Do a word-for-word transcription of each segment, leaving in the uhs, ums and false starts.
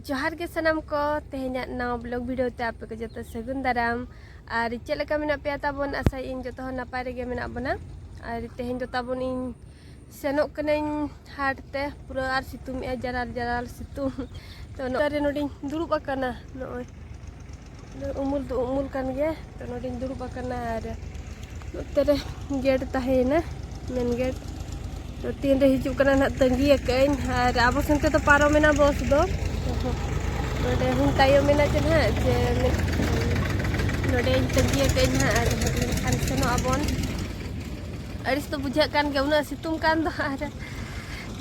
ᱡᱚᱦᱟᱨ ᱜᱮ ᱥᱟᱱᱟᱢ ᱠᱚ, ᱛᱮᱦᱮᱧᱟᱜ ᱱᱟᱣᱟ vlog video ᱛᱮ ᱟᱯᱮ ᱠᱚ ᱡᱚᱛᱚ ᱥᱟᱹᱜᱩᱱ ᱫᱟᱨᱟᱢ᱾ ᱟᱨ ᱪᱮᱫ ᱞᱮᱠᱟ ᱢᱮᱱᱟᱜ ᱯᱮᱭᱟ ᱛᱟᱵᱚᱱ? ᱟᱥᱟᱭᱟᱹᱧ ᱡᱚᱛᱚ ᱦᱚᱲ ᱱᱟᱯᱟᱭ ᱨᱮᱜᱮ ᱢᱮᱱᱟᱜ ᱵᱚᱱᱟ᱾ ᱟᱨ ᱛᱮᱦᱮᱧ ᱫᱚ ᱛᱟᱵᱚᱱ ᱤᱧ ᱥᱮᱱᱚᱜ ᱠᱟᱹᱱᱟᱹᱧ ᱦᱟᱴ ᱛᱮ, ᱯᱩᱨᱟᱹ ᱟᱨ ᱥᱤᱛᱩᱝ ᱮᱜᱼᱟ, ᱡᱟᱨᱟᱞ ᱡᱟᱨᱟᱞ ᱥᱤᱛᱩᱝ᱾ ᱛᱚ ᱱᱚᱜᱼᱚᱭ ᱱᱚᱰᱮᱧ ᱫᱩᱲᱩᱵ ᱟᱠᱟᱱᱟ, ᱱᱚᱜᱼᱚᱭ ᱩᱢᱩᱞ ᱫᱚ ᱩᱢᱩᱞ ᱠᱟᱱ ᱜᱮᱭᱟ᱾ ᱛᱚ ᱱᱚᱰᱮᱧ ᱫᱩᱲᱩᱵ ᱟᱠᱟᱱᱟ ᱟᱨ ᱱᱚᱛᱮ ᱨᱮ ᱜᱮᱴ ᱛᱟᱦᱮᱸᱭᱮᱱᱟ, ᱢᱮᱱ ᱜᱮᱴ᱾ ᱛᱚ ᱛᱤᱱᱨᱮ ᱦᱤᱡᱩᱜ ᱠᱟᱱᱟ ᱱᱟᱦᱟᱜ ᱛᱟᱺᱜᱤ ᱟᱠᱟᱫᱟᱹᱧ᱾ ᱟᱨ ᱟᱵᱚ ᱥᱮᱱ ᱛᱮᱫᱚ ᱯᱟᱨᱚᱢᱮᱱᱟ ᱵᱚᱥ ᱫᱚ, ᱱᱚᱰᱮ ᱦᱚᱸᱧ ᱛᱟᱭᱚᱢᱮᱱᱟ ᱪᱮ ᱱᱟᱦᱟᱜ ᱡᱮ ᱱᱚᱰᱮᱧ ᱛᱟᱺᱜᱤ ᱟᱠᱟᱫᱟᱹᱧ ᱱᱟᱦᱟᱜ᱾ ᱟᱨ ᱢᱮᱱᱠᱷᱟᱱ ᱥᱮᱱᱚᱜ ᱟᱵᱚᱱ᱾ ᱟᱹᱲᱤᱥ ᱫᱚ ᱵᱩᱡᱷᱟᱹᱜ ᱠᱟᱱ ᱜᱮᱭᱟ, ᱩᱱᱟᱹᱜ ᱥᱤᱛᱩᱝ ᱠᱟᱱ ᱫᱚ᱾ ᱟᱨ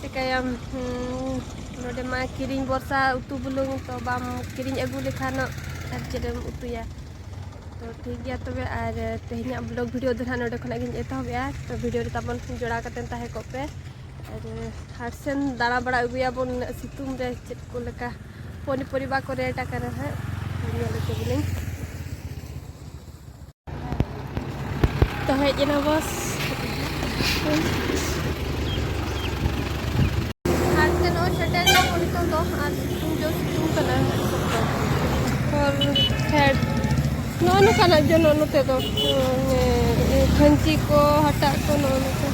ᱪᱤᱠᱟᱹᱭᱟᱢ, ᱦᱩᱸ, ᱱᱚᱰᱮ ᱢᱟ ᱠᱤᱨᱤᱧ ᱵᱷᱚᱨᱥᱟ ᱩᱛᱩ ᱵᱩᱞᱩᱝ, ᱛᱚ ᱵᱟᱢ ᱠᱤᱨᱤᱧ ᱟᱹᱜᱩ ᱞᱮᱠᱷᱟᱱ ᱟᱨ ᱪᱮᱫ ᱮᱢ ᱩᱛᱩᱭᱟ? ᱛᱚ ᱴᱷᱤᱠ ᱜᱮᱭᱟ ᱛᱚᱵᱮ, ᱟᱨ ᱛᱮᱦᱮᱧᱟᱜ vlog video ᱫᱚ ᱱᱟᱦᱟᱜ ᱱᱚᱰᱮ ᱠᱷᱚᱱᱟᱜ ᱜᱤᱧ ᱮᱛᱚᱦᱚᱵᱮᱜᱼᱟ᱾ ᱛᱚ video ᱨᱮ ᱛᱟᱵᱚᱱ ᱡᱚᱲᱟᱣ ᱠᱟᱛᱮᱫ ᱛᱟᱦᱮᱸ ᱠᱚᱜ ᱯᱮ᱾ ᱟᱨ ᱦᱟᱴ ᱥᱮᱱ ᱫᱟᱬᱟ ᱵᱟᱲᱟ ᱟᱹᱜᱩᱭᱟᱵᱚᱱ ᱩᱱᱟᱹᱜ ᱥᱤᱛᱩᱝ ᱨᱮ, ᱪᱮᱫ ᱠᱚ ᱞᱮᱠᱟ ᱯᱚᱱᱤᱯᱚᱨᱤᱵᱟ ᱠᱚ ᱨᱮᱴ ᱟᱠᱟᱱᱟ ᱦᱟᱸᱜ, ᱧᱮᱞ ᱦᱚᱪᱚ ᱵᱚᱱᱟᱹᱧ᱾ ᱛᱚ ᱦᱮᱡ ᱮᱱᱟ ᱵᱚᱥ᱾ ᱦᱟᱴ ᱛᱮ ᱱᱚᱜᱼᱚᱭ ᱥᱮᱴᱮᱨ ᱮᱱᱟ ᱵᱚᱱ ᱱᱤᱛᱚᱝ ᱫᱚ, ᱟᱨ ᱥᱤᱛᱩᱝ ᱡᱳᱨ ᱥᱤᱛᱩᱝ ᱠᱟᱱᱟ᱾ ᱯᱷᱚᱞ, ᱯᱷᱮᱰ, ᱱᱚᱜᱼᱚ ᱱᱚᱝᱠᱟᱱᱟᱜ ᱡᱚᱱᱚᱜ ᱱᱚᱛᱮ ᱫᱚ, ᱠᱷᱟᱹᱧᱪᱤ ᱠᱚ, ᱦᱟᱴᱟᱜ ᱠᱚ, ᱱᱚᱜᱼᱚ ᱱᱚᱝᱠᱟ᱾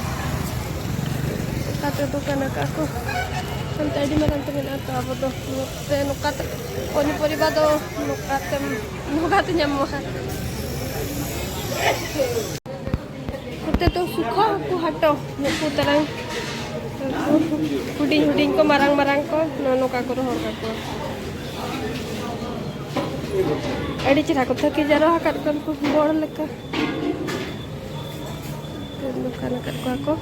ᱚᱠᱟᱛᱮ ᱫᱚᱠᱟᱱ ᱟᱠᱟᱫ ᱠᱚ᱾ ᱚᱱᱛᱮ ᱟᱹᱰᱤ ᱢᱟᱨᱟᱝ ᱛᱮ ᱢᱮᱱᱟᱜᱼᱟ, ᱛᱚ ᱟᱵᱚ ᱫᱚ ᱱᱚᱛᱮ ᱱᱚᱝᱠᱟ ᱛᱮ ᱯᱚᱱᱤᱯᱚᱨᱤᱵᱟ ᱫᱚ ᱱᱚᱝᱠᱟ ᱛᱮᱢ, ᱱᱚᱝᱠᱟ ᱛᱮ ᱧᱟᱢᱚᱜᱼᱟ᱾ ᱱᱚᱛᱮ ᱫᱚ ᱥᱩᱠᱷᱟᱹ ᱦᱟᱹᱠᱩ ᱦᱟᱴᱚ, ᱱᱩᱠᱩ ᱛᱟᱨᱟᱝ ᱦᱩᱰᱤᱧ ᱦᱩᱰᱤᱧ ᱠᱚ, ᱢᱟᱨᱟᱝ ᱢᱟᱨᱟᱝ ᱠᱚ, ᱱᱚᱜᱼᱚ ᱱᱚᱝᱠᱟ ᱠᱚ ᱨᱚᱦᱚᱲ ᱠᱟᱠᱚᱣᱟ᱾ ᱟᱹᱰᱤ ᱪᱮᱦᱨᱟ ᱠᱚ ᱛᱷᱟᱹᱠᱤ ᱡᱟᱨᱣᱟ ᱟᱠᱟᱫ ᱠᱚᱣᱟ ᱱᱩᱠᱩ ᱵᱚᱲ ᱞᱮᱠᱟ᱾ ᱫᱚᱠᱟᱱ ᱟᱠᱟᱫ ᱠᱚᱣᱟ ᱠᱚ᱾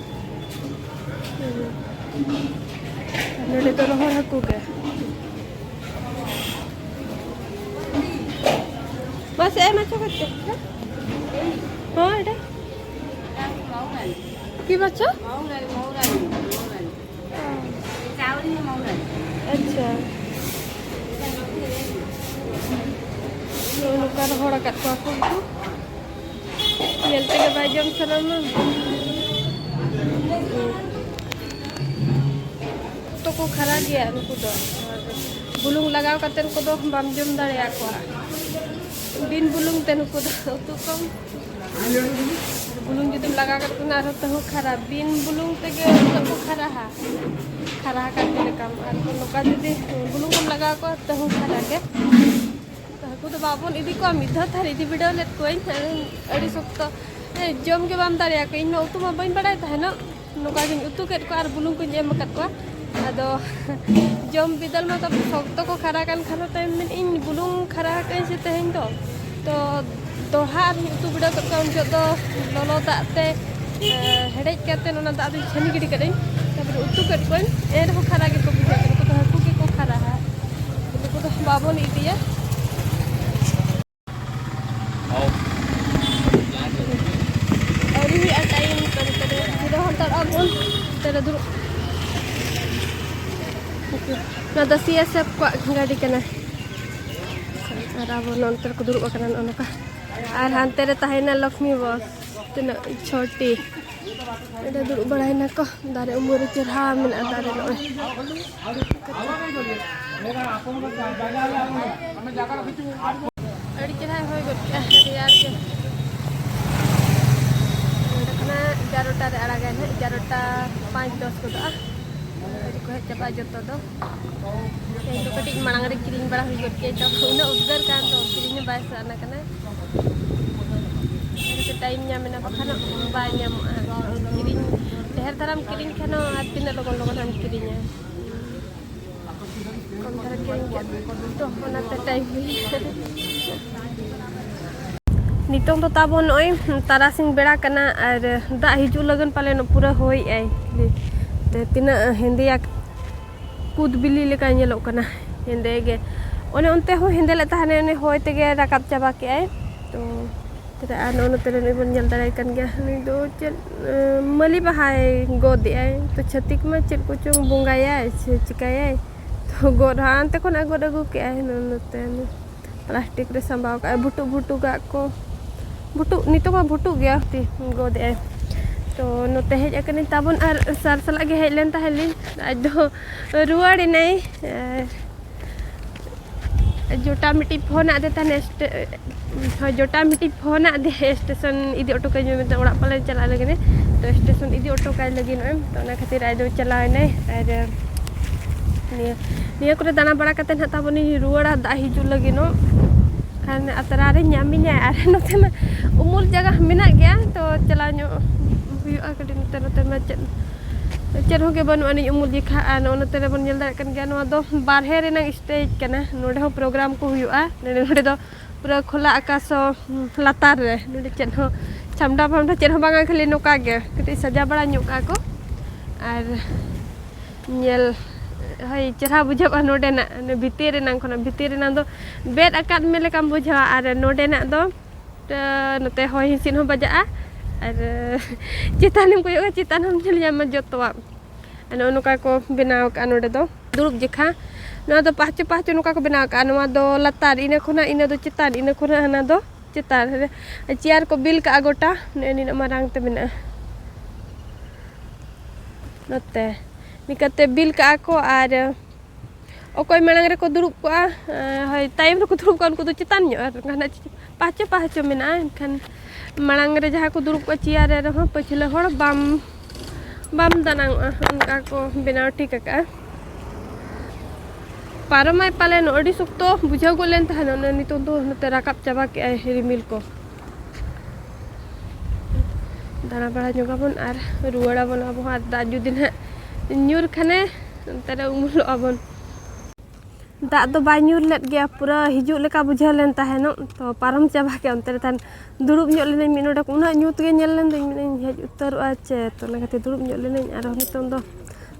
ᱱᱚᱰᱮ ᱫᱚ ᱨᱚᱦᱚᱲ ᱦᱟᱹᱠᱩ ᱜᱮ᱾ ᱢᱟᱥᱮ ᱮᱢ ᱦᱚᱪᱚ ᱠᱟᱛᱮ᱾ ᱦᱚᱸ, ᱮᱴᱟ᱾ কি বাচ্চা? আচ্ছা। ᱱᱚᱜᱼᱚ ᱱᱚᱝᱠᱟ ᱨᱚᱦᱚᱲ ᱟᱠᱟᱫ ᱠᱚᱣᱟ ᱠᱚ ᱩᱱᱠᱩ᱾ ᱧᱮᱞ ᱛᱮᱜᱮ ᱵᱟᱭ ᱡᱚᱢ ᱥᱟᱱᱟᱢᱟ᱾ ᱛᱚ ᱠᱚ ᱠᱷᱟᱨᱟ ᱜᱮᱭᱟ ᱱᱩᱠᱩ ᱫᱚ᱾ ᱵᱩᱞᱩᱝ ᱞᱟᱜᱟᱣ ᱠᱟᱛᱮ ᱠᱚᱫᱚ ᱵᱟᱢ ᱡᱚᱢ ᱫᱟᱲᱮᱭᱟᱠᱚᱣᱟ᱾ ᱵᱤᱱ ᱵᱩᱞᱩᱝ ᱛᱮ ᱱᱩᱠᱩ ᱫᱚ ᱩᱛᱩ ᱠᱚᱢ᱾ ᱵᱩᱞᱩᱝ ᱡᱩᱫᱤᱢ ᱞᱟᱜᱟᱣ ᱠᱟᱜ ᱠᱷᱟᱱ ᱟᱨᱦᱚᱸ ᱛᱟᱹᱦᱩ ᱠᱷᱟᱨᱟ᱾ ᱵᱤᱱ ᱵᱩᱞᱩᱝ ᱛᱮᱜᱮ ᱩᱱᱟᱹᱜ ᱠᱚ ᱠᱷᱟᱨᱟᱦᱟ᱾ ᱠᱷᱟᱨᱟ ᱟᱠᱟᱱ ᱠᱚ ᱞᱮᱠᱟᱢ᱾ ᱟᱨ ᱱᱚᱝᱠᱟ ᱡᱩᱫᱤ ᱵᱩᱞᱩᱝ ᱠᱚᱢ ᱞᱟᱜᱟᱣ ᱠᱚᱣᱟ, ᱛᱟᱹᱦᱩ ᱠᱷᱟᱨᱟ ᱜᱮ᱾ ᱛᱚ ᱦᱟᱹᱠᱩ ᱫᱚ ᱵᱟᱵᱚᱱ ᱤᱫᱤ ᱠᱚᱣᱟ᱾ ᱢᱤᱫ ᱫᱷᱟᱣ ᱛᱷᱟᱨ ᱤᱫᱤ ᱵᱤᱰᱟᱹᱣ ᱞᱮᱫ ᱠᱚᱣᱟᱹᱧ᱾ ᱟᱹᱰᱤ ᱥᱚᱠᱛᱚ᱾ ᱦᱮᱸ, ᱡᱚᱢ ᱜᱮ ᱵᱟᱢ ᱫᱟᱲᱮᱭᱟᱠᱚᱣᱟ᱾ ᱤᱧ ᱢᱟ ᱩᱛᱩ ᱢᱟ ᱵᱟᱹᱧ ᱵᱟᱲᱟᱭ ᱛᱟᱦᱮᱱᱚᱜ᱾ ᱱᱚᱝᱠᱟ ᱜᱤᱧ ᱩᱛᱩ ᱠᱮᱫ ᱠᱚᱣᱟ ᱟᱨ ᱵᱩᱞᱩᱝ ᱠᱚᱧ ᱮᱢ ᱟᱠᱟᱫ ᱠᱚᱣᱟ᱾ ᱟᱫᱚ ᱡᱚᱢ ᱵᱤᱫᱟᱹᱞ ᱢᱟ ᱛᱟᱵᱚ ᱥᱚᱠᱛᱚ ᱠᱚ ᱠᱷᱟᱨᱟ ᱠᱟᱱ ᱠᱷᱟᱱ ᱛᱟᱭᱚᱢ ᱢᱮᱱᱮᱫ ᱤᱧ, ᱵᱩᱞᱩᱝ ᱠᱷᱟᱨᱟ ᱟᱠᱟᱫᱟᱹᱧ ᱥᱮ ᱛᱮᱦᱮᱧ ᱫᱚ᱾ ᱛᱚ ᱫᱚᱦᱲᱟ ᱟᱨᱦᱚᱸᱧ ᱩᱛᱩ ᱵᱤᱰᱟᱹᱣ ᱠᱮᱫ ᱠᱚᱣᱟ᱾ ᱩᱱ ᱡᱚᱦᱚᱜ ᱫᱚ ᱞᱚᱞᱚ ᱫᱟᱜ ᱛᱮ, ᱮ, ᱦᱮᱰᱮᱡ ᱠᱟᱛᱮ ᱚᱱᱟ ᱫᱟᱜ ᱫᱚᱧ ᱪᱷᱟᱹᱱᱤ ᱜᱤᱰᱤ ᱠᱟᱹᱫᱟᱹᱧ᱾ ᱛᱟᱨᱯᱚᱨᱮ ᱩᱛᱩ ᱠᱮᱫ ᱠᱚᱣᱟᱹᱧ, ᱮᱱ ᱨᱮᱦᱚᱸ ᱠᱷᱟᱨᱟ ᱜᱮᱠᱚ ᱵᱩᱡᱷᱟᱹᱜ ᱠᱟᱱᱟ᱾ ᱱᱩᱠᱩ ᱫᱚ ᱦᱟᱹᱠᱩ ᱜᱮᱠᱚ ᱠᱷᱟᱨᱟᱦᱟ᱾ ᱱᱩᱠᱩ ᱫᱚ ᱵᱟᱵᱚᱱ ᱤᱫᱤᱭᱟ᱾ ᱟᱹᱣᱨᱤ ᱦᱩᱭᱩᱜᱼᱟ ᱴᱟᱭᱤᱢ, ᱛᱚᱵᱮ ᱛᱚᱵᱮ ᱡᱤᱨᱟᱹᱣ ᱦᱟᱛᱟᱲᱚᱜᱼᱟ ᱵᱚᱱ᱾ ᱱᱚᱛᱮ ᱨᱮ ᱫᱩᱲᱩᱵ᱾ ᱱᱚᱣᱟ ᱫᱚ ᱥᱤ ᱮᱥ ᱮᱯᱷ ᱠᱚᱣᱟᱜ ᱜᱟᱹᱰᱤ ᱠᱟᱱᱟ᱾ ᱟᱨ ᱟᱵᱚ ᱱᱚᱱᱛᱮ ᱨᱮᱠᱚ ᱫᱩᱲᱩᱵ ᱟᱠᱟᱱᱟ ᱱᱚᱜᱼᱚ ᱱᱚᱝᱠᱟ᱾ ᱟᱨ ᱦᱟᱱᱛᱮ ᱨᱮ ᱛᱟᱦᱮᱸᱭᱮᱱᱟ ᱞᱚᱠᱥᱢᱤ ᱵᱚᱥ, ᱛᱤᱱᱟᱹᱜ ᱪᱷᱚᱴᱤ᱾ ᱚᱸᱰᱮ ᱫᱩᱲᱩᱵ ᱵᱟᱲᱟᱭᱮᱱᱟ ᱠᱚ᱾ ᱫᱟᱨᱮ ᱩᱢᱩᱞ ᱨᱮ ᱪᱮᱦᱨᱟ ᱢᱮᱱᱟᱜᱼᱟ ᱫᱟᱨᱮ ᱱᱚᱜᱼᱚᱭ᱾ ᱟᱹᱰᱤ ᱪᱮᱦᱨᱟᱭ ᱦᱚᱭ ᱜᱚᱫ ᱠᱮᱜᱼᱟ, ᱨᱮᱭᱟᱲ ᱜᱮ᱾ ᱱᱚᱰᱮ ᱠᱷᱚᱱᱟᱜ ᱮᱜᱟᱨᱚᱴᱟ ᱨᱮ ᱟᱲᱟᱜᱟᱭ ᱱᱟᱦᱟᱜ, ᱮᱜᱟᱨᱚᱴᱟ ᱯᱟᱸᱪ ᱫᱚᱥ ᱜᱚᱫᱚᱜᱼᱟ᱾ ᱜᱟᱹᱰᱤ ᱠᱚ ᱦᱮᱡ ᱪᱟᱵᱟᱜᱼᱟ ᱡᱚᱛᱚ ᱫᱚ᱾ ᱛᱮᱦᱮᱧ ᱫᱚ ᱠᱟᱹᱴᱤᱡ ᱢᱟᱲᱟᱝ ᱨᱮ ᱠᱤᱨᱤᱧ ᱵᱟᱲᱟ ᱦᱩᱭ ᱜᱚᱫ ᱠᱮᱫ, ᱛᱚ ᱩᱱᱟᱹᱜ ᱩᱫᱽᱜᱟᱹᱨ ᱠᱟᱱ ᱫᱚ ᱠᱤᱨᱤᱧ ᱦᱚᱸ ᱵᱟᱭ ᱥᱟᱱᱟ ᱠᱟᱱᱟ᱾ ᱡᱩᱫᱤ ᱴᱟᱭᱤᱢ ᱧᱟᱢ ᱮᱱᱟ, ᱵᱟᱠᱷᱟᱱ ᱵᱟᱭ ᱧᱟᱢᱚᱜᱼᱟ᱾ ᱠᱤᱨᱤᱧ, ᱰᱷᱮᱨ ᱫᱷᱟᱨᱟᱢ ᱠᱤᱨᱤᱧ ᱠᱷᱟᱱ ᱦᱚᱸ ᱟᱨ ᱛᱤᱱᱟᱹᱜ ᱞᱚᱜᱚᱱ ᱞᱚᱜᱚᱱ ᱦᱟᱢ ᱠᱤᱨᱤᱧᱟ᱾ ᱠᱚᱢ ᱫᱷᱟᱨᱟ ᱠᱤᱨᱤᱧ ᱠᱮᱫ ᱫᱚ ᱚᱱᱟᱛᱮ ᱴᱟᱭᱤᱢ ᱦᱩᱭ ᱮᱱᱟ᱾ ᱱᱤᱛᱚᱝ ᱫᱚ ᱛᱟᱵᱚᱱ ᱱᱚᱜᱼᱚᱭ ᱛᱟᱨᱟᱥᱤᱧ ᱵᱮᱲᱟ ᱠᱟᱱᱟ ᱟᱨ ᱫᱟᱜ ᱦᱤᱡᱩᱜ ᱞᱟᱹᱜᱤᱫ ᱯᱟᱞᱮᱱ ᱯᱩᱨᱟᱹ ᱦᱚᱭᱮᱜᱼᱟᱭ᱾ ᱛᱤᱱᱟᱹᱜ ᱦᱮᱸᱫᱮᱭᱟ ᱠᱩᱫ ᱵᱤᱞᱤ ᱞᱮᱠᱟ ᱧᱮᱞᱚᱜ ᱠᱟᱱᱟ, ᱦᱮᱸᱫᱮ ᱜᱮ᱾ ᱚᱱᱮ ᱚᱱᱛᱮ ᱦᱚᱸ ᱦᱮᱸᱫᱮ ᱞᱮ ᱛᱟᱦᱮᱱᱟ, ᱚᱱᱮ ᱦᱚᱭ ᱛᱮᱜᱮ ᱨᱟᱠᱟᱵ ᱪᱟᱵᱟ ᱠᱮᱜᱼᱟᱭ᱾ ᱛᱚ ᱛᱚᱵᱮ ᱟᱨ ᱱᱚᱜᱼᱚ ᱱᱚᱛᱮ ᱨᱮ ᱱᱩᱭ ᱵᱚᱱ ᱧᱮᱞ ᱫᱟᱲᱮᱭᱟᱭ ᱠᱟᱱ ᱜᱮᱭᱟ, ᱱᱩᱭ ᱫᱚ ᱪᱮᱫ, ᱮ, ᱢᱟᱹᱞᱤ ᱵᱟᱦᱟᱭ ᱜᱚᱫ ᱮᱜᱼᱟᱭ᱾ ᱛᱚ ᱪᱷᱟᱹᱛᱤᱠ ᱢᱟ ᱪᱮᱫ ᱠᱚᱪᱚᱝ ᱵᱚᱸᱜᱟᱭᱟᱭ ᱥᱮ ᱪᱤᱠᱟᱭᱟᱭ, ᱛᱚ ᱜᱚᱫ ᱦᱚᱸ ᱦᱟᱱᱛᱮ ᱠᱷᱚᱱᱟᱜ ᱜᱚᱫ ᱟᱹᱜᱩ ᱠᱮᱜᱼᱟᱭ᱾ ᱱᱚᱜᱼᱚ ᱱᱚᱛᱮ ᱯᱞᱟᱥᱴᱤᱠ ᱨᱮ ᱥᱟᱢᱵᱟᱣ ᱠᱟᱜᱼᱟᱭ, ᱵᱷᱩᱴᱩᱜ ᱵᱷᱩᱴᱩᱜᱟᱜ ᱠᱚ, ᱵᱷᱩᱴᱩᱜ, ᱱᱤᱛᱚᱜ ᱢᱟ ᱵᱷᱩᱴᱩᱜ ᱜᱮᱭᱟ, ᱛᱤ ᱜᱚᱫ ᱮᱜᱼᱟᱭ᱾ ᱛᱚ ᱱᱚᱛᱮ ᱦᱮᱡ ᱟᱠᱟᱱᱟᱹᱧ ᱛᱟᱵᱚᱱ, ᱟᱨ ᱥᱟᱨ ᱥᱟᱞᱟᱜ ᱜᱮ ᱦᱮᱡ ᱞᱮᱱ ᱛᱟᱦᱮᱸ ᱞᱤᱧ, ᱟᱡ ᱫᱚ ᱨᱩᱣᱟᱹᱲ ᱮᱱᱟᱭ᱾ ᱟᱨ ᱡᱚᱴᱟ ᱢᱤᱫᱴᱤᱡ ᱯᱷᱳᱱ ᱟᱫᱮ ᱛᱟᱦᱮᱱᱟ, ᱥᱴᱮ-, ᱦᱳᱭ, ᱡᱚᱴᱟ ᱢᱤᱫᱴᱤᱡ ᱯᱷᱳᱱ ᱟᱫᱮ, ᱥᱴᱮᱥᱚᱱ ᱤᱫᱤ ᱦᱚᱴᱚ ᱠᱟᱹᱧ ᱢᱮ ᱢᱮᱱᱛᱮ, ᱚᱲᱟᱜ ᱯᱟᱞᱮ ᱪᱟᱞᱟᱜ ᱞᱟᱹᱜᱤᱫ ᱮ, ᱛᱚ ᱥᱴᱮᱥᱚᱱ ᱤᱫᱤ ᱦᱚᱴᱚ ᱠᱟᱭ ᱞᱟᱹᱜᱤᱫ ᱱᱚᱜᱼᱚᱭ, ᱛᱚ ᱚᱱᱟ ᱠᱷᱟᱹᱛᱤᱨ ᱟᱡ ᱫᱚ ᱪᱟᱞᱟᱣ ᱮᱱᱟᱭ᱾ ᱟᱨ ᱱᱤᱭᱟᱹ, ᱱᱤᱭᱟᱹ ᱠᱚᱨᱮ ᱫᱟᱬᱟ ᱵᱟᱲᱟ ᱠᱟᱛᱮ ᱱᱟᱦᱟᱜ ᱛᱟᱵᱚᱱᱤᱧ ᱨᱩᱣᱟᱹᱲᱟ, ᱫᱟᱜ ᱦᱤᱡᱩᱜ ᱞᱟᱹᱜᱤᱫ ᱱᱚᱜ ᱠᱷᱟᱱ ᱟᱛᱨᱟ ᱨᱮ ᱧᱟᱢᱤᱧᱟᱭ᱾ ᱟᱨ ᱱᱚᱛᱮ ᱢᱟ ᱩᱢᱩᱞ ᱡᱟᱭᱜᱟ ᱢᱮᱱᱟᱜ ᱜᱮᱭᱟ, ᱛᱚ ᱪᱟᱞᱟᱣ ᱧᱚᱜ ᱦᱩᱭᱩᱜᱼᱟ ᱠᱟᱹᱴᱤᱡ᱾ ᱱᱚᱛᱮ, ᱱᱚᱛᱮ ᱢᱟ ᱪᱮᱫ, ᱪᱮᱫ ᱦᱚᱸ ᱜᱮ ᱵᱟᱹᱱᱩᱜ ᱟᱹᱱᱤᱡ ᱩᱢᱩᱞ ᱡᱮᱠᱷᱟ᱾ ᱟᱨ ᱱᱚᱜᱼᱚ ᱱᱚᱛᱮ ᱨᱮᱵᱚᱱ ᱧᱮᱞ ᱫᱟᱲᱮᱭᱟᱜ ᱠᱟᱱ ᱜᱮᱭᱟ, ᱱᱚᱣᱟ ᱫᱚ ᱵᱟᱨᱦᱮ ᱨᱮᱱᱟᱝ ᱥᱴᱮᱡᱽ ᱠᱟᱱᱟ, ᱱᱚᱰᱮ ᱦᱚᱸ ᱯᱨᱳᱜᱨᱟᱢ ᱠᱚ ᱦᱩᱭᱩᱜᱼᱟ᱾ ᱱᱚᱰᱮ, ᱱᱚᱰᱮ ᱫᱚ ᱯᱩᱨᱟᱹ ᱠᱷᱳᱞᱟ ᱟᱠᱟᱥ ᱦᱚᱸ ᱞᱟᱛᱟᱨ ᱨᱮ, ᱱᱚᱰᱮ ᱪᱮᱫ ᱦᱚᱸ ᱪᱷᱟᱢᱰᱟ ᱯᱷᱟᱢᱰᱟ ᱪᱮᱫ ᱦᱚᱸ ᱵᱟᱝᱟ, ᱠᱷᱟᱹᱞᱤ ᱱᱚᱝᱠᱟ ᱜᱮ ᱠᱟᱹᱴᱤᱡ ᱥᱟᱡᱟᱣ ᱵᱟᱲᱟ ᱧᱚᱜ ᱠᱟᱜᱼᱟ ᱠᱚ᱾ ᱟᱨ ᱧᱮᱞ, ᱦᱳᱭ, ᱪᱮᱦᱨᱟ ᱵᱩᱡᱷᱟᱹᱜᱼᱟ ᱱᱚᱰᱮᱱᱟᱜ, ᱚᱱᱮ ᱵᱷᱤᱛᱤᱨ ᱨᱮᱱᱟᱝ ᱠᱷᱚᱱᱟᱜ, ᱵᱷᱤᱛᱤᱨ ᱨᱮᱱᱟᱝ ᱫᱚ ᱵᱮᱫ ᱟᱠᱟᱫ ᱢᱮ ᱞᱮᱠᱟᱢ ᱵᱩᱡᱷᱟᱹᱣᱟ᱾ ᱟᱨ ᱱᱚᱰᱮᱱᱟᱜ ᱫᱚ, ᱛᱚ, ᱱᱚᱛᱮ ᱦᱚᱭ ᱦᱤᱸᱥᱤᱫ ᱦᱚᱸ ᱵᱟᱡᱟᱜᱼᱟ, ᱟᱨ ᱪᱮᱛᱟᱱᱮᱢ ᱠᱚᱭᱚᱜᱟ, ᱪᱮᱛᱟᱱ ᱦᱚᱸᱢ ᱧᱮᱞ ᱧᱟᱢᱟ ᱡᱚᱛᱚᱣᱟᱜ᱾ ᱟᱨ ᱱᱚᱜᱼᱚ ᱱᱚᱝᱠᱟ ᱠᱚ ᱵᱮᱱᱟᱣ ᱟᱠᱟᱫᱼᱟ ᱱᱚᱰᱮ ᱫᱚ, ᱫᱩᱲᱩᱵ ᱡᱮᱠᱷᱟ᱾ ᱱᱚᱣᱟ ᱫᱚ ᱯᱟᱦᱪᱚ ᱯᱟᱦᱪᱚ ᱱᱚᱝᱠᱟ ᱠᱚ ᱵᱮᱱᱟᱣ ᱟᱠᱟᱫᱼᱟ᱾ ᱱᱚᱣᱟ ᱫᱚ ᱞᱟᱛᱟᱨ, ᱤᱱᱟᱹ ᱠᱷᱚᱱᱟᱜ ᱤᱱᱟᱹ ᱫᱚ ᱪᱮᱛᱟᱱ, ᱤᱱᱟᱹ ᱠᱷᱚᱱᱟᱜ ᱦᱟᱱᱟ ᱫᱚ ᱪᱮᱛᱟᱱ ᱨᱮ᱾ ᱪᱮᱭᱟᱨ ᱠᱚ ᱵᱤᱞ ᱠᱟᱜᱼᱟ ᱜᱚᱴᱟ, ᱱᱮᱜᱼᱮ ᱱᱤᱱᱟᱹᱜ ᱢᱟᱨᱟᱝ ᱛᱮ ᱢᱮᱱᱟᱜᱼᱟ᱾ ᱱᱚᱛᱮ ᱱᱤᱝᱠᱟᱛᱮ ᱵᱤᱞ ᱠᱟᱜᱼᱟ ᱠᱚ, ᱟᱨ ᱚᱠᱚᱭ ᱢᱟᱲᱟᱝ ᱨᱮᱠᱚ ᱫᱩᱲᱩᱵ ᱠᱚᱜᱼᱟ, ᱦᱳᱭ, ᱛᱟᱭᱚᱢ ᱨᱮᱠᱚ ᱫᱩᱲᱩᱵ ᱠᱚᱜᱼᱟ, ᱩᱱᱠᱩ ᱫᱚ ᱪᱮᱛᱟᱱ ᱧᱚᱜ ᱨᱮ, ᱦᱟᱱᱟ ᱯᱟᱦᱪᱚ ᱯᱟᱦᱪᱚ ᱢᱮᱱᱟᱜᱼᱟ᱾ ᱮᱱᱠᱷᱟᱱ ᱢᱟᱲᱟᱝ ᱨᱮ ᱡᱟᱦᱟᱸ ᱠᱚ ᱫᱩᱲᱩᱵ ᱠᱚᱜᱼᱟ ᱪᱮᱭᱟᱨ ᱨᱮ ᱨᱮᱦᱚᱸ, ᱯᱟᱹᱪᱷᱞᱟᱹ ᱦᱚᱲ ᱵᱟᱢ, ᱵᱟᱢ ᱫᱟᱱᱟᱝᱚᱜᱼᱟ, ᱚᱱᱠᱟ ᱠᱚ ᱵᱮᱱᱟᱣ ᱴᱷᱤᱠ ᱟᱠᱟᱫᱼᱟ᱾ ᱯᱟᱨᱚᱢᱟᱭ ᱯᱟᱞᱮᱱ ᱟᱹᱰᱤ ᱥᱚᱠᱛᱚ ᱵᱩᱡᱷᱟᱹᱣ ᱜᱚᱫ ᱞᱮᱱ ᱛᱟᱦᱮᱱᱟ, ᱚᱱᱮ ᱱᱤᱛᱚᱝ ᱫᱚ ᱱᱚᱛᱮ ᱨᱟᱠᱟᱵ ᱪᱟᱵᱟ ᱠᱮᱜᱼᱟᱭ ᱨᱤᱢᱤᱞ ᱠᱚ᱾ ᱫᱟᱬᱟ ᱵᱟᱲᱟ ᱧᱚᱜᱟᱵᱚᱱ ᱟᱨ ᱨᱩᱣᱟᱹᱲᱟᱵᱚᱱ ᱟᱵᱚ ᱦᱚᱸ, ᱟᱨ ᱫᱟᱜ ᱡᱩᱫᱤ ᱱᱟᱦᱟᱜ ᱧᱩᱨ ᱠᱷᱟᱱᱮ, ᱚᱱᱛᱮ ᱨᱮ ᱩᱢᱩᱞᱚᱜ ᱟᱵᱚᱱ᱾ ᱫᱟᱜ ᱫᱚ ᱵᱟᱭ ᱧᱩᱨ ᱞᱮᱫ ᱜᱮᱭᱟ, ᱯᱩᱨᱟᱹ ᱦᱤᱡᱩᱜ ᱞᱮᱠᱟ ᱵᱩᱡᱷᱟᱹᱣ ᱞᱮᱱ ᱛᱟᱦᱮᱱᱚᱜ, ᱛᱚ ᱯᱟᱨᱚᱢ ᱪᱟᱵᱟ ᱠᱮᱜᱼᱟ᱾ ᱚᱱᱛᱮ ᱨᱮ ᱛᱟᱦᱮᱱ ᱫᱩᱲᱩᱵ ᱧᱚᱜ ᱞᱮᱱᱟᱹᱧ ᱢᱤᱫ ᱱᱚᱰᱮᱠ, ᱩᱱᱟᱹᱜ ᱧᱩᱛ ᱜᱮ ᱧᱮᱞ ᱞᱮᱱ ᱫᱚᱧ, ᱢᱮᱱᱮᱫᱟᱹᱧ ᱦᱮᱡ ᱩᱛᱟᱹᱨᱚᱜᱼᱟ ᱪᱮ, ᱛᱚ ᱚᱱᱟ ᱠᱷᱟᱹᱛᱤᱨ ᱫᱩᱲᱩᱵ ᱧᱚᱜ ᱞᱮᱱᱟᱹᱧ᱾ ᱟᱨᱦᱚᱸ ᱱᱤᱛᱚᱝ ᱫᱚ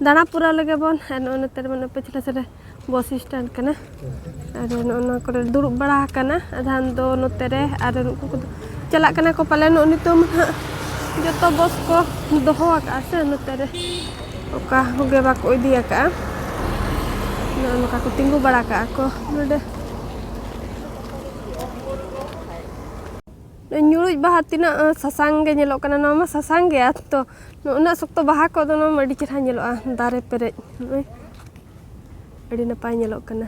ᱫᱟᱬᱟ ᱯᱩᱨᱟᱹᱣ ᱞᱮᱜᱮ ᱵᱚᱱ᱾ ᱟᱨ ᱱᱚᱜᱼᱚᱭ ᱱᱚᱛᱮ ᱨᱮ ᱢᱟᱱᱮ ᱯᱟᱹᱪᱷᱞᱟᱹ ᱥᱮᱫ ᱨᱮ ᱵᱚᱥ ᱥᱴᱮᱱᱰ ᱠᱟᱱᱟ᱾ ᱟᱨ ᱱᱚᱜᱼᱚ ᱱᱚᱣᱟ ᱠᱚᱨᱮ ᱫᱩᱲᱩᱵ ᱵᱟᱲᱟ ᱟᱠᱟᱱᱟ ᱟᱫᱷᱟᱱ ᱫᱚ ᱱᱚᱛᱮ ᱨᱮ, ᱟᱨ ᱩᱱᱠᱩ ᱠᱚᱫᱚ ᱪᱟᱞᱟᱜ ᱠᱟᱱᱟ ᱠᱚ ᱯᱟᱞᱮ᱾ ᱱᱚᱜᱼᱚ ᱱᱤᱛᱚᱝ ᱢᱟ ᱱᱟᱦᱟᱜ ᱡᱚᱛᱚ ᱵᱚᱥ ᱠᱚ ᱫᱚᱦᱚ ᱟᱠᱟᱫᱼᱟ ᱥᱮ ᱱᱚᱛᱮ ᱨᱮ, ᱚᱠᱟ ᱦᱚᱸᱜᱮ ᱵᱟᱠᱚ ᱤᱫᱤ ᱟᱠᱟᱫᱼᱟ᱾ ᱱᱚᱜᱼᱚ ᱱᱚᱝᱠᱟ ᱠᱚ ᱛᱤᱸᱜᱩ ᱵᱟᱲᱟ ᱠᱟᱜᱼᱟ ᱠᱚ ᱱᱚᱰᱮ᱾ ᱧᱩᱲᱩᱡ ᱵᱟᱦᱟ ᱛᱤᱱᱟᱹᱜ, ᱟᱸ, ᱥᱟᱥᱟᱝ ᱜᱮ ᱧᱮᱞᱚᱜ ᱠᱟᱱᱟ᱾ ᱱᱚᱣᱟ ᱢᱟ ᱥᱟᱥᱟᱝ ᱜᱮᱭᱟ ᱛᱚ, ᱱᱚᱜᱼᱚ ᱩᱱᱟᱹᱜ ᱥᱚᱠᱛᱚ ᱵᱟᱦᱟ ᱠᱚᱫᱚ ᱱᱚᱣᱟ ᱢᱟ ᱟᱹᱰᱤ ᱪᱮᱦᱨᱟ ᱧᱮᱞᱚᱜᱼᱟ, ᱫᱟᱨᱮ ᱯᱮᱨᱮᱡ᱾ ᱱᱚᱜᱼᱚᱭ ᱟᱹᱰᱤ ᱱᱟᱯᱟᱭ ᱧᱮᱞᱚᱜ ᱠᱟᱱᱟ᱾